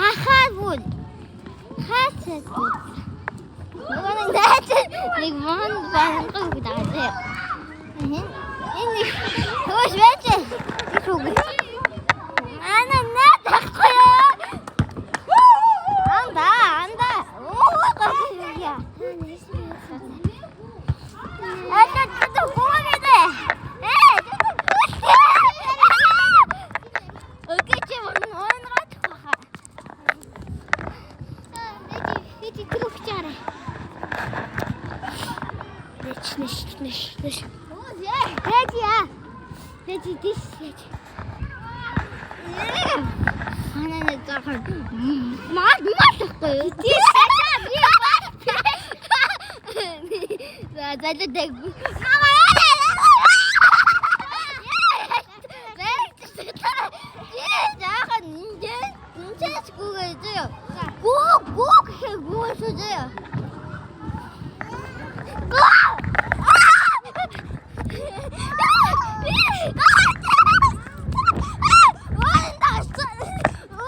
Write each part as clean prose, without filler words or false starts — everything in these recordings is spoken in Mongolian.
Хахаа бүр. Хаач. Нөгөө нэг найз нэг мон баянгаа гэдэг аа. Энэ энэ хөөш байж. Нэг үг. Ана наад ахгүй юу? Анда анда. Оо гоо яа. Ата тата гоо гэдэг. Э тата гоо. Окей чи мон гат хаа. Эти трухчарэ. Нэч нэш нэш нэш. Эти я. Эти дис эти. Ана нэг захан. Маа маа тахгүй. Дис. За залуу дэг. Жаахан энэ энэ ч гүгээ зөө. Гүү гүү гэхээ гүү шүү зөө. Гүү!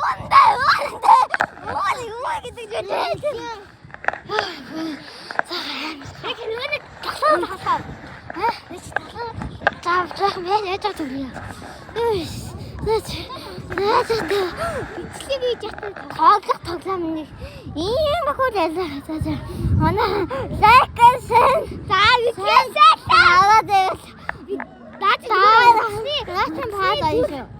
Унда унда унда юу гэдэг зүйл. Яг нэг тоглоо тоглоо. Аа, нэг тоглоо. За, жоохон яаж яаж байгаа юм. Наач наач бичлэг хийж чадсан тоглох тоглоом нэг ийм ах уу за за за. Манай лайк гэсэн. За, бичлэг аваад байвал наач наач паад аяа.